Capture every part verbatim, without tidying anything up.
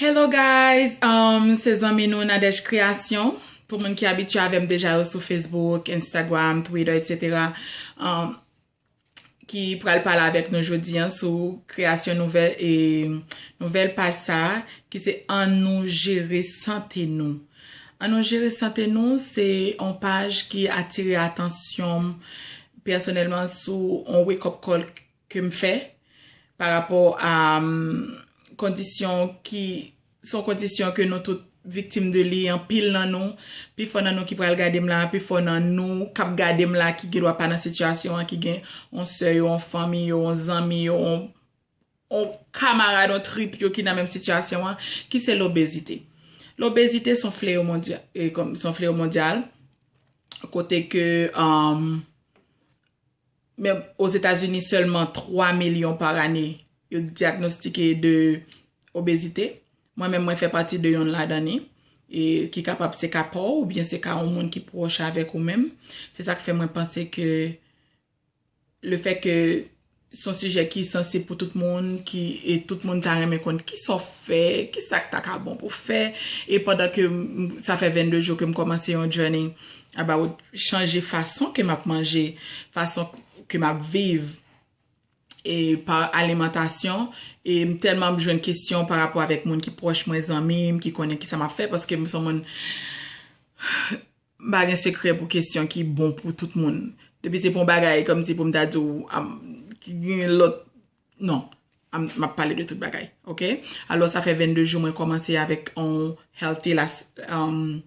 Hello guys, um, se zanmi nou Nadège Création. Pou moun ki abitye avè m deja yo sou Facebook, Instagram, Twitter, et cetera. Um, ki pral pale avèk nou jodi an sou kreyasyon nouvèl e nouvèl paj sa a, ki se An nou jere sante nou. An nou jere sante nou se yon paj ki atire atansyon m pèsonèlman sou yon wake up call ke m fè pa rapò a um, kondisyon ki se yon kondisyon ke nou tout viktim de li, anpil nan nou, pifò nan nou ki pral gade m la, pifò nan nou k ap gade m la ki gen dwa pa nan sitiyasyon an, ki gen yon sè yo, yon fanmi yo, yon zanmi yo, yon, yon kamarad, yon trip yo ki nan menm sitiyasyon an, ki se lobezite. Lobezite se yon fleyo mondyal, e kòm se yon fleyo mondyal, kote ke um, men Ozetazini sèlman twa milyon pa ane yo dyagnostike de obezite. Mwen menm mwen fè pati de yonn ladan li, e ki kapab se ka pa w oubyen se ka yon moun ki pwòch avèk ou menm. Se sa k fè mwen panse ke le fè ke se yon sijè ki sansib pou tout moun, ki e tout moun ta renmen konn kisa w fè, kisa k ta ka bon pou fè. E pandan ke m- sa fè vennde jou ke m kòmanse yon journey about chanje fason ke m ap manje, fason ke m ap viv e pa alimantasyon. E m tèlman ap jwenn kesyon pa rapò avèk moun ki pwòch mwen, zanmi m, ki konnen kisa m ap fè, paske m se yon moun m pa gen sekrè pou kesyon ki bon pou tout moun. Depi se pou yon bagay kòmsi pou m ta di w am, ki gen lòt non, am- m ap pale de tout bagay, oke? Alò sa fè vennde jou mwen kòmanse avèk yon healthy las- um,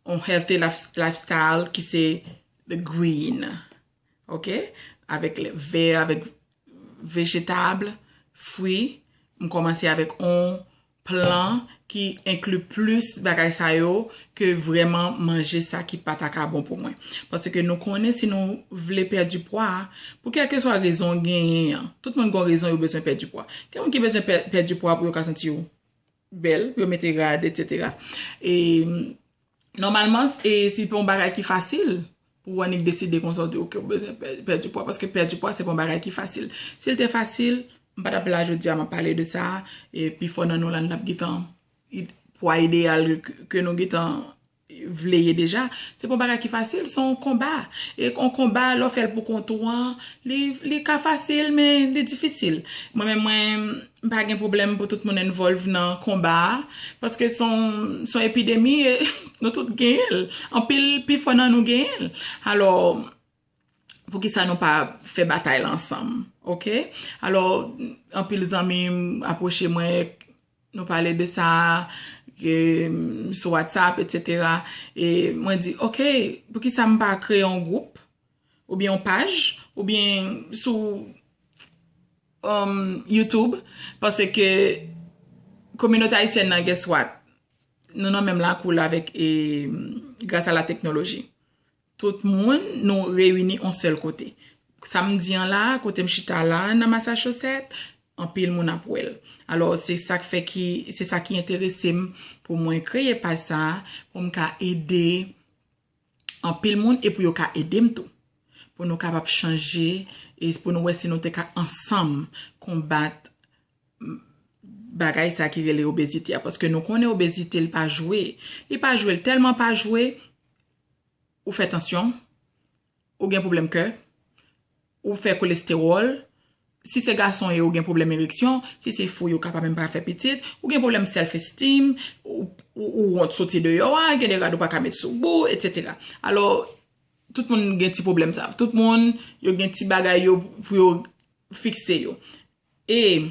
yon healthy lif- lifestyle ki se the green, oke? Avèk lè vè, avèk vejetab, fwi, m kòmanse avèk yon plan ki enkli plis bagay sa yo ke vrèman manje sa ki pa ta ka bon pou mwen. Paske nou konnen si nou vle pèdi pwa, pou kèlkeswa rezon w genyen an, tout moun gen rezon yo bezwen pèdi pwa. Gen moun ki bezwen pè- pèdi pwa pou yo ka santi yo bèl, pou yo mete rad, et cetera. E nòmalman, e si pou yon bagay ki fasil, pou w annik deside konsa w di, oke, w bezwen pè- pèdi pwa, paske pèdi pwa se pa yon bagay ki fasil. Si l te fasil, m pa t ap la jodi a m ap pale de sa, e pifò nan nou la n ap gentan id- pwa ideyal ke- ke nou gentan vle ye deja. Se pa yon bagay ki fasil, se yon konba. E yon konba, lè w fè l pou kont ou an, li, li ka fasil, men li difisil. Mwen menm, mwen, m pa gen pwoblèm pou tout moun envolve nan konba a, paske se yon, se yon epidemi, e nou tout genyen l. Anpil, pifò nan nou genyen l. Alò, poukisa nou pa fè batay la ansanm, oke? Alò, anpil zanmi m apwoche mwen, nou pale de sa, ke, m, sou WhatsApp, et cetera. E mwen di, oke, poukisa m pa kreye yon gwoup, oubyen yon paj, oubyen sou um, YouTube, paske kominote ayisyèn nan, guess what? Nou nan menm lakou la avèk, e, gras a la teknoloji. Tout moun, nou reyini yon sèl kote. Sa m di an la, kote m chita la, nan Massachusetts, anpil moun ap wè l. Alò, se sa k fè ki, se sa ki enterese m pou mwen kreye paj sa a, pou m ka ede anpil moun e pou yo ka ede m tou. Pou nou kapab chanje e pou nou wè si nou te ka ansanm konbat bagay sa ki rele obezite a. Paske nou konnen obezite, li pa jwe. Li pa jwe, li tèlman pa jwe, ou fè tansyon, ou gen pwoblèm kè, ou fè kolestewòl, si se gason ye, ou gen pwoblèm ereksyon, si se fi, ou ka pa menm pa fè pitit, ou gen pwoblèm self esteem, ou, ou, ou wont soti deyò a, gen de rad ou pa ka met sou bou, et cetera. Alò, tout moun gen ti pwoblèm sa. Tout moun, yo gen ti bagay yo pou yo fikse yo. E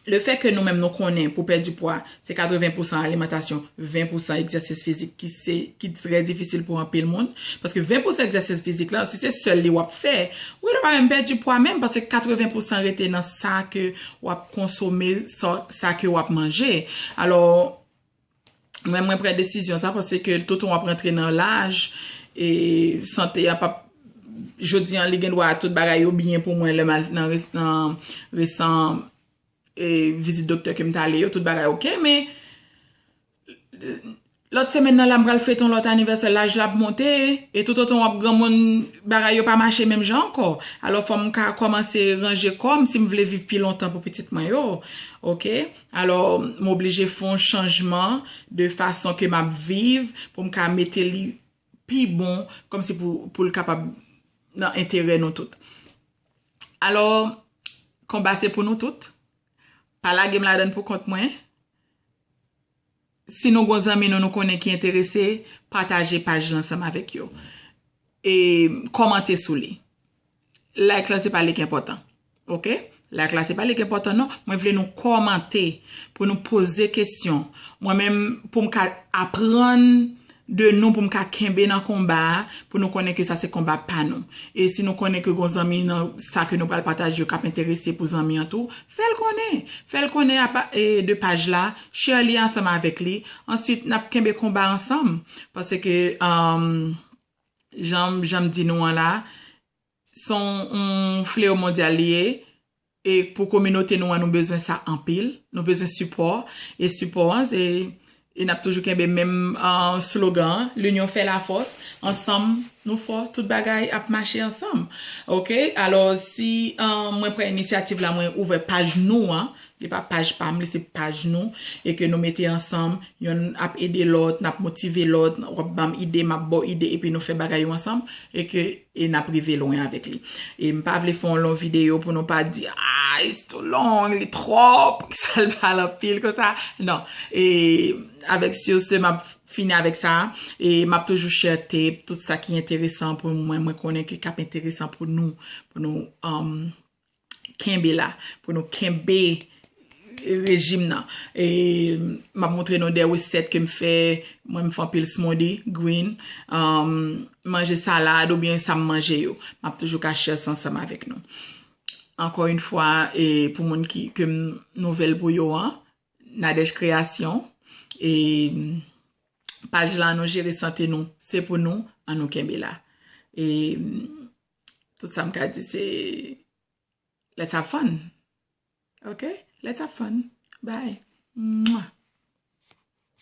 le fè ke nou menm nou konnen pou pèdi pwa, se katreven pousan alimantasyon, ven pousan egzèsis fizik ki se, ki trè difisil pou anpil moun. Paske ven pousan egzèsis fizik la, si se sèl li w ap fè, ou gentan pa menm pèdi pwa menm, paske katreven pousan rete nan sa ke w ap konsome, sa, sa ke w ap manje. Alò, mwen, mwen pran desizyon sa, paske toutan w ap rantre nan laj, e sante a p ap, jodi an, li gen dwa tout bagay yo byen pou mwen lè m al nan res- nan resan e vizit doktè ke m t ale yo, tout bagay oke, men Lòt semèn nan la, m pral fete yon lòt anivèsè, laj la ap monte, e toutotan w ap granmoun, bagay yo pa mache menm jan ankò. Alò, fò m ka kòmanse ranje kò m si m vle viv pi lontan pou pitit mwen yo. Oke? Alò, m oblije fè yon chanjman de fason ke m ap viv pou m ka mete li pi bon, kòmsi pou, pou l kapab nan enterè nou tout. Alò, konba se pou nou tout. Pa lage m ladan l pou kont mwen. Si nou gon zanmi nou, nou konnen ki enterese, pataje paj la ansanm avèk yo. E kòmante sou li. Like la, se pa li ki enpòtan. Oke? Like la, se pa li ki enpòtan, non. Mwen vle nou kòmante, pou nou poze kesyon. Mwen menm, pou m ka aprann de nou, pou m ka kenbe nan konba a, pou nou konnen ke sa se konba pa nou. E si nou konnen ke gon zanmi nan sa ke nou pral pataje yo k ap enterese pou zanmi an tou, fè l konnen. Fè l konnen apa, e, de paj la, share li ansanm avèk li. Answit, n ap kenbe konba ansanm. Paske, um, jan, jan m di nou an la, se yon, yon fleyo mondyal li ye. E pou kominote nou an, nou bezwen sa anpil. Nou bezwen sipò. E sipò an, se, e n ap toujou kenbe menm, uh, slogan an, L'union fait la force. Ansanm, nou fò, tout bagay ap mache ansanm. Oke? Alò, si, uh, mwen pran inisyativ la, mwen ouvè paj nou an, li pa paj pa m, li se paj nou, e ke nou mete ansanm, yonn ap ede lòt, n ap motive lòt, w ap ban m ide, m ap ba w ide, epi nou fè bagay yo ansanm, e ke, e n ap rive lwen avèk li. E m pa vle fè yon lon videyo pou nou pa di, ah, it's too long, li twòp, poukisa l pale anpil konsa? Non. E avèk sur ce, m ap fini avèk sa, e m ap toujou share tape, tout sa ki enteresan pou mwen, mwen konnen ke k ap enteresan pou nou, pou nou, um, kenbe la, pou nou kenbe rejim nan. E m ap montre nou de resèt ke m fè, mwen m fè anpil smoothie, green, um, manje salad oubyen sa m manje yo. M ap toujou ka share sa ansanm avèk nou. Ankò yon fwa, e pou moun ki, ke m nouvèl pou yo an, Nadège Création, e paj la, nou jere sante nou, se pou nou, an nou kenbe la. E tout sa m ka di se, let's have fun. Ok? Let's have fun. Bye. Mwah.